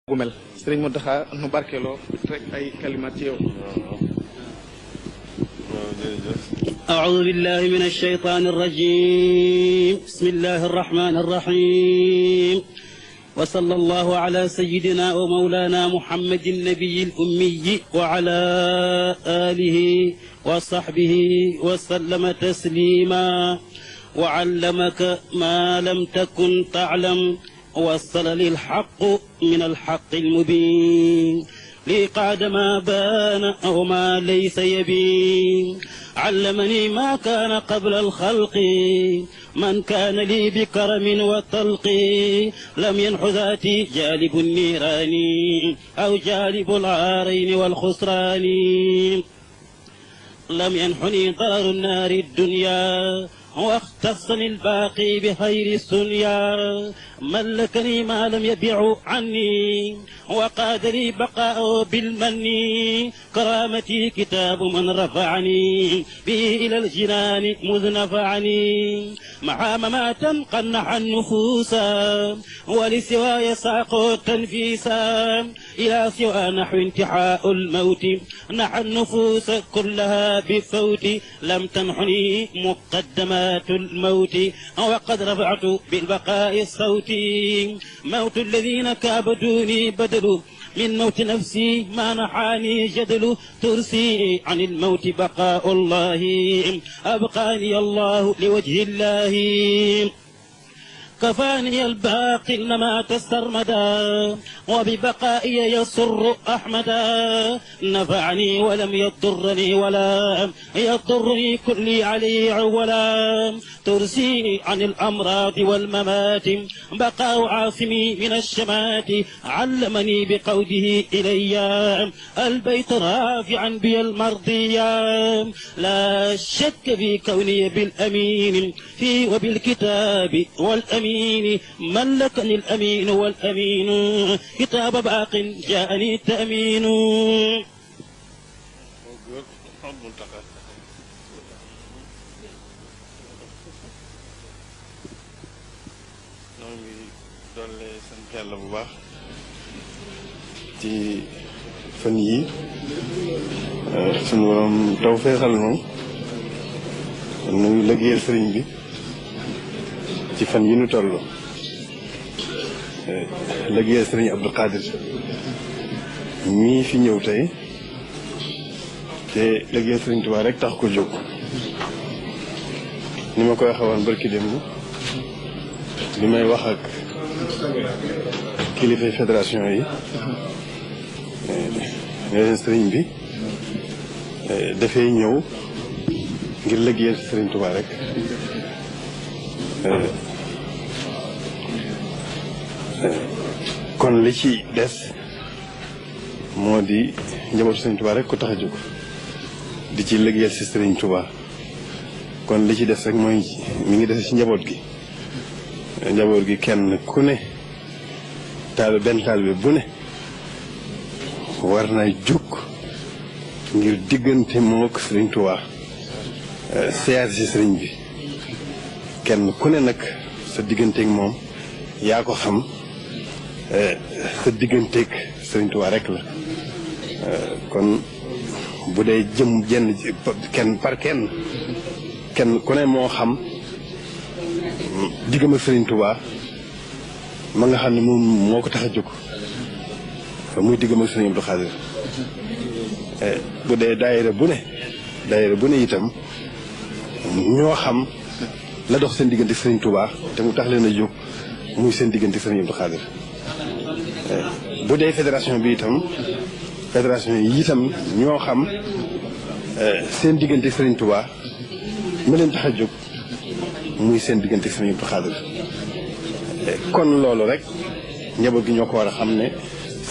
gumel sëriñ Mountakha nu barkeeloo rek ay kalimat ci yow. أعوذ بالله من الشيطان الرجيم بسم الله الرحمن الرحيم وصلى الله على سيدنا ومولانا محمد النبي الأمي وعلى آله وصحبه وسلم تسليما وعلمك ما لم تكن تعلم وصل للحق من الحق المبين لقعد ما بان أو ما ليس يبين علمني ما كان قبل الخلق من كان لي بكرم وطلق لم ينح ذاتي جالب النيران أو جالب العارين والخسران لم ينحني ضرر النار الدنيا واختصني الباقي بخير السنيا ملكني ما لم يبيع عني وقاد لي بقاء بالمن كرامتي كتاب من رفعني به إلى الجنان مذ نفعني مع مماتا قنح النفوس ولسواي ساق تنفيسا إلى سوى نحو انتحاء الموت نحى النفوس كلها بفوت لم تنحني مقدمات الموت وقد رفعت بالبقاء الصوت موت الذين كابدوني بدل من موت نفسي ما نحاني جدل ترسي عن الموت بقاء الله أبقاني الله لوجه الله كفاني الباقي الممات السرمدا وببقائي يسر أحمدا نفعني ولم يضرني ولا يضرني كلي عليه عولا ترسيني عن الأمراض والممات بقاء عاصمي من الشمات علمني بقوله إلي البيت رافعا بي المرضية لا شك في كوني بالأمين في وبالكتاب والأمين ملكني الأمين والأمين كتاب باق جاءني التأمين doole sant yàlla bu baax ci fan yi sunu borom taw feexal moom nuy liggéeyal sëriñ bi ci fan yi nu toll liggéeyal sëriñ Abdou Khadir mii fi ñëw tey te liggéeyal sëriñ Tuubaa rek tax ko jóg ni ma koy xawoon barki démb li may wax ak kilifa fédération yi ne leen sëriñ bi dafay ñëw ngir liggéeyal sëriñ Tuubaa rek kon li ci des moo di njabootu sëriñ Tuubaa rek ko tax a jóg di ci liggéeyal si sëriñ Tuubaa kon li ci des rek mooy mi ngi des ci njaboot gi kenn ku ne benn taalibe bu ne war na jóg ngir diggante moo ak sëriñ Tuubaa siyaar si sëriñ bi kenn ku ne nag sa digganteeg moom yaa ko xam sa digganteeg sëriñ Tuubaa rek la kon bu dee jëm jenn kenn par kenn ku ne moo xam diggam ak sëriñ Tuubaa ma nga xam ne moom moo ko tax a jóg muy diggam ak sëriñ Abdou Khadir bu dee daayira bu ne itam ñoo xam la dox seen diggante sëriñ Tuubaa te mu tax leen a jóg muy seen diggante sëriñ Abdou Khadir bu dee fédération bi itam yi itam ñoo xam seen diggante sëriñ Tuubaa ma leen tax a jóg muy seen diggante sëriñ Abdou Khadir kon loolu rek njaboot gi ñoo ko war a xam ne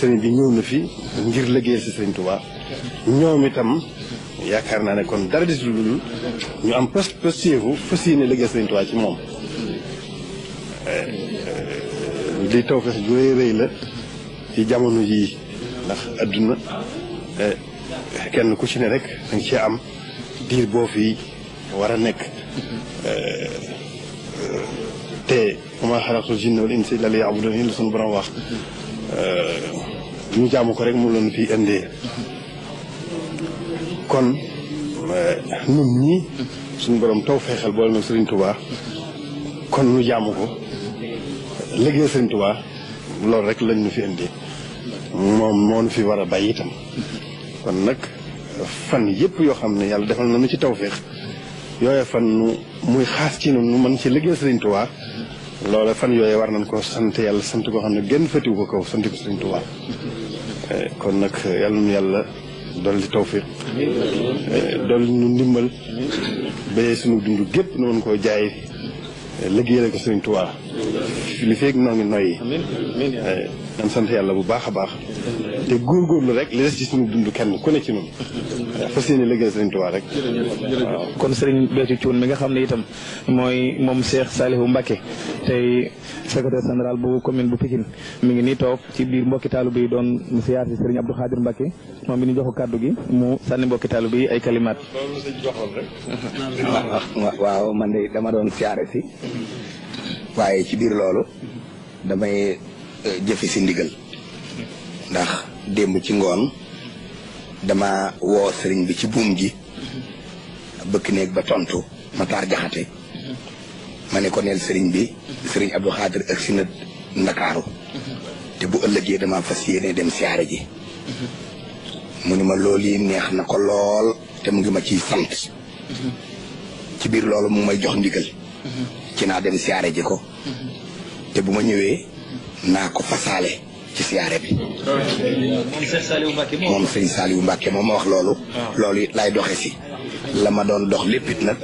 sëriñ bi ñëw na fi ngir liggéeyal si sëriñ Tuubaa ñoom itam yaakaar naa ne kon dara des lu ñu am postéefu fas yéene liggéeyal sëriñ Tuubaa ci moom li taw feex ju rëy la ci jamono yii ndax adduna kenn ku ci ne rek danga ci am diir boo fi war a nekk te wa maa xalaqtul jinna wal insa illa liya'budun la suñu borom wax ñu jaamu ko rek mu loon fi indee kon ñun ñii suñu borom taw feexal boole na Serigne Touba kon ñu jaamu ko liggéey Serigne Touba loolu rek lañ ñu fi indee moom moo ñu fi war a bàyyi itam kon nag fan yëpp yoo xam ne yàlla defal na nu ci taw feex yooye fan nu muy xaas ci noonu nu mën ci liggéey Serigne Touba loola fan yooye war nañ ko sant yàlla sant koo xam ne genn fatiwu ko kaw sant ko Serigne Touba kon nag yàlla nu yàlla dolli tawfiq dolli nu ndimbal ba sunu dund gépp nu mën koo jaay liggéeyal ko Serigne Touba li feeg noo ngi noyyi nan sant yàlla bu baax a baax te góorgóorlu rek li des ci sunu dund kenn ku ne ci noonu fas yéene liggéeyal Serigne Touba rek waaw kon Serigne Béthio Thioune mi nga xam ne itam mooy moom Cheikh Salihou Mbacké tey secrétaire général bu commune bu Pikine mi ngi nii toog ci biir mbokki taalibe yi doon siyaar si Serigne Abdou Khadir Mbacké moom mi ñu jox ko kàddu gi mu sànni mbokki taalibe yi ay kalimaat. waaw man de dama doon siyaare si waaye ci biir loolu damay jëfe si ndigal ndax démb ci ngoon dama woo sëriñ bi ci buum gi bëkk néeg ba tontu ma taar jaxate ma ne ko neel sëriñ bi sëriñ Abdou Khadir ak si na Ndakaaru te bu ëllëgee dama fas yéene dem siyaare ji mu ni ma loolu yi neex na ko lool te mu ngi ma ciy sant ci biir loolu mu may jox ndigal ci naa dem siyaare ji ko te bu ma ñëwee naa ko fasaale ci siyaare bi moom sëñ Saliou Mbacké moom ma wax loolu loolu it laay doxe si la ma doon dox lépp it nag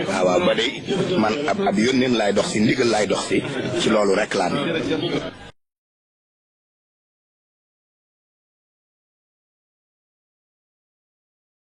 waaw ba day man ab yónneen laay dox si ndigal laay dox si ci loolu rek laa